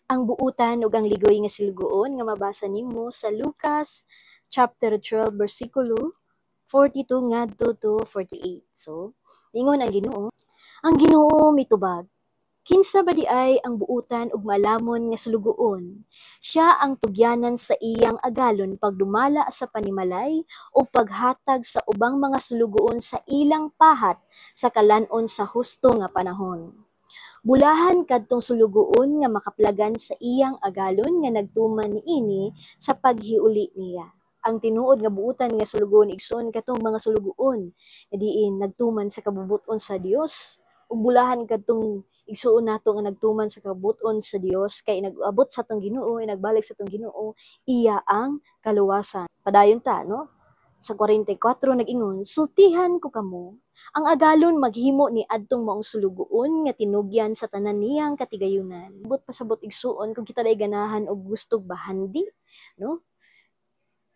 Ang buutan ug ang ligoy nga sulugoon nga mabasa nimo sa Lucas chapter 12 bersikulo 42 ngadto to 48. So, ingon ang Ginoo. Ang Ginoo mitubag, "Kinsa ba diay ang buutan ug maalamon nga sulugoon? Siya ang tugyanan sa iyang agalon pagdumala sa panimalay ug paghatag sa ubang mga sulugoon sa ilang pahat sa kalan-on sa husto nga panahon. Bulahan kadtong sulugoon nga makaplagan sa iyang agalon nga nagtuman niini sa paghiuli niya." Ang tinuod nga buutan nga sulugoon, igsoon, katong mga sulugoon nga diin nagtuman sa kabubut-on sa Dios. Ug bulahan kadtong igsuon nato nga nagtuman sa kabubut-on sa Dios kay nag-abot sa atong Ginoo, nagbalik sa atong Ginoo, iya ang kaluwasan. Padayon ta, no? Sa 44 nag-ingon, "Sultihan ko kamo, ang agalon maghimo ni adtong maong sulugoon nga tinugyan sa tanan niyang katigayunan." But pasabot, igsuon, kung kita day ganahan og gustog bahandi, no?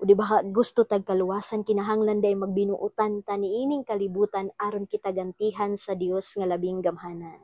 O di ba ka gusto tag kaluwasan, kinahanglan day magbinuotan ta niining kalibutan aron kita gantihan sa Dios nga labing gamhanan.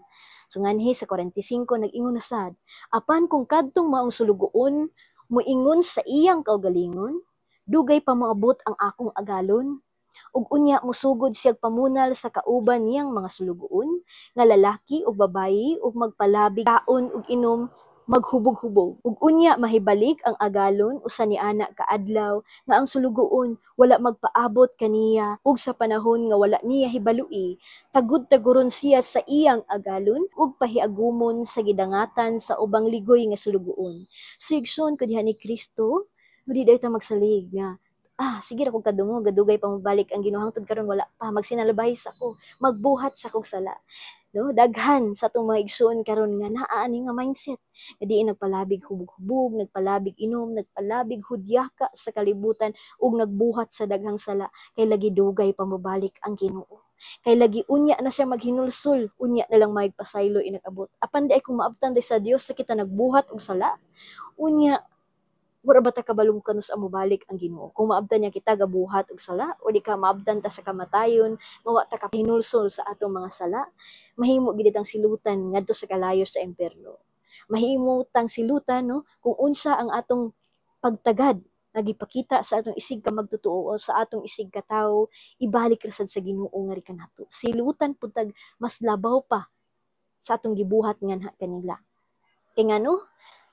So nganhi sa 45 nag-ingon na sad, "Apan kung kadtong maong sulugoon moingon sa iyang kaugalingon, 'Dugay pa moabot ang akong agalon,' ug unya mosugod siyag pamunal sa kauban niyang mga sulugoon nga lalaki ug babayi ug magpalabig kaon ug inom, maghubog-hubog. Ug unya mahibalik ang agalon usa ni ana ka adlaw nga ang sulugoon wala magpaabot kaniya ug sa panahon nga wala niya hibaloi, tagud-taguron siya sa iyang agalon ug pahiagumon sa gidangatan sa ubang ligoy nga sulugoon." So igsoon ko diha ni Kristo, di daw ta magsalig nga, "Ah, sige ra kog kadungog, gadugay pa mobalik ang Ginoo, hangtod karon wala pa, magsinalubay ako, magbuhat sa kog sala." No, daghan sa atong mga igsoon karon nga naa ani nga mindset. Nga diin nagpalabig hubog-hubog, nagpalabig inom, nagpalabig hudyaka sa kalibutan ug nagbuhat sa daghang sala kay lagi dugay pa mobalik ang Ginoo. Kay lagi unya na siya maghinulsol, unya na lang magpasaylo inag-abot. Apan di ay kung maabtan day sa Dios sa kita nagbuhat og sala, unya wala ba ta kabalo kanus-a mobalik ang Ginoo? Kung maabtan niya kita gabuhat og sala o di ka maabtan ta sa kamatayon nga wa ta kahinulsol sa atong mga sala, mahimo gid tang silutan ngadto sa kalayo sa impierno. Mahimo tang silutan, no, kung unsa ang atong pagtagad nga gipakita sa atong isig ka magtotoo o sa atong isig ka tawo, ibalik ra sad sa Ginoo nga ri kanato. Silutan pud tag mas labaw pa sa atong gibuhat nganha kanila. Kay ngano?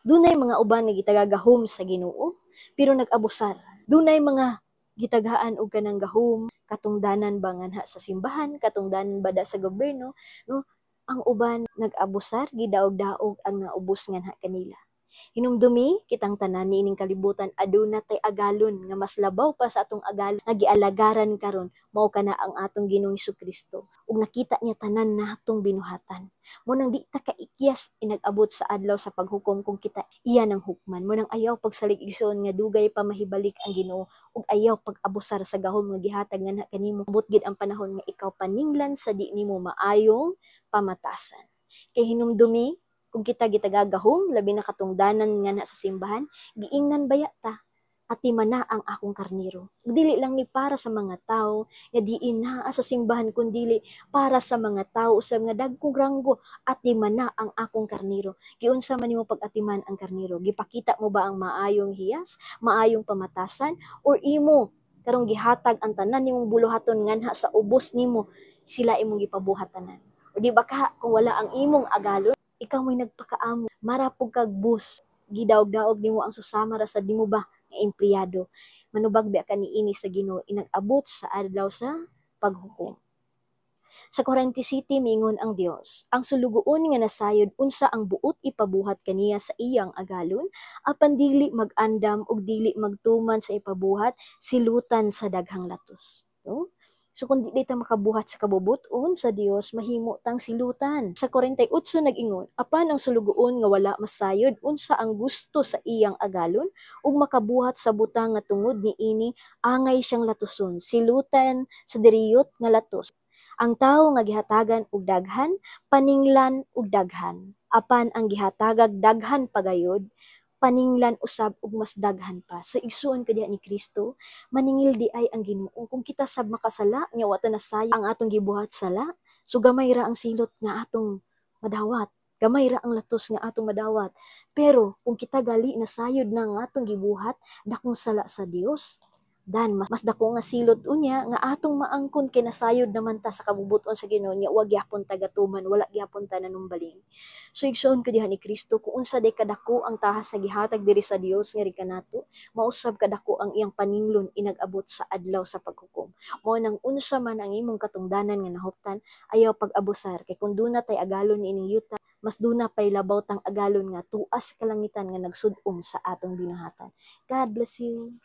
Dunay mga uban nga gitagagahom sa Ginoo pero nag-abusar. Dunay mga gitagaan og kanang gahom, katungdanan ba nganha sa simbahan, katungdanan ba da sa gobyerno, no? Ang uban nag-abusar, gidaog-daog ang naubos nganha kanila. Hinumdumi kitang tanan niining kalibutan, aduna tay agalon nga mas labaw pa sa atong agalon nga gialagaran karon, mao kana ang atong Ginoong Kristo. Ug nakita niya tanan natong binuhatan. Mao nang di ta kaikyas inag-abot sa adlaw sa paghukom kung kita iya nang hukman. Mao nang ayaw pagsalig, igsoon, nga dugay pa mahibalik ang Ginoo ug ayaw pag-abusar sa gahom nga gihatag nganha kanimo. Abot gid ang panahon nga ikaw paninglan sa di nimo maayong pamatasan. Kay hinumdumi kung kita gitagagahom, labi na katungdanan nga na sa simbahan, giingnan baya ta, "Atiman na ang akong karnero." Dili lang ni para sa mga tao nga diin naa sa simbahan, kundili para sa mga tao sa mga dagkong ranggo, "Atiman na ang akong karnero." Giunsa man nimo pag-atiman ang karnero? Gipakita mo ba ang maayong hiyas, maayong pamatasan, or imo karong gihatag ang tanan nimong buluhaton nganha sa ubos nimo, sila imong gipabuhat tanan? O di ba ka kung wala ang imong agalon, ikaw mo'y nagpakaamo, marapog kag bus, gidaog-daog nimo ang susama ra sa nimo ba nga empleyado? Manubag biya ka niini sa Ginoo inag-abot sa adlaw sa paghukom. Sa 47 mingon ang Dios, "Ang sulugoon nga nasayod unsa ang buot ipabuhat kaniya sa iyang agalon, apan dili mag-andam ug dili magtuman sa ipabuhat, silutan sa daghang latos." No? So kung di ta makabuhat sa kabubut-on sa Dios, mahimo tang silutan. Sa 48 nag-ingon, "Apan ang sulugoon nga wala masayod unsa ang gusto sa iyang agalon ug makabuhat sa butang nga tungod niini angay siyang latuson, silutan sa diriyot nga latos. Ang tawo nga gihatagan og daghan, paninglan og daghan. Apan ang gihatagag daghan pagayod, paninglan usab og mas daghan pa." So igsuon ka diha ni Kristo, maningil di ay ang Ginoo kung kita sab makasala nya wa ta nasaya ang atong gibuhat sala. So gamay ra ang silot nga atong madawat. Gamay ra ang latos nga atong madawat. Pero kung kita gali nasayod na nga atong gibuhat, dakong sala sa Dios, dan mas dako nga silot unya nga atong maangkon kay nasayod naman ta sa kabubuton sa Ginoo nya wa gyapon ta gatuman, wala gyapon ta nanumbaling. So igsoon ko diha ni Kristo, kung unsa day kadako ang tahas sa gihatag diri sa Dios nga kanato, mausab kadako ang iyang paninglon inag-abot sa adlaw sa paghukom. Mao nang unsa man ang imong katungdanan nga nahuptan, ayaw pag-abusar, kay kung duna tay agalon niining yuta, mas duna pay labaw tang agalon nga tuas kalangitan nga nagsud-ong sa atong binuhatan. God bless you.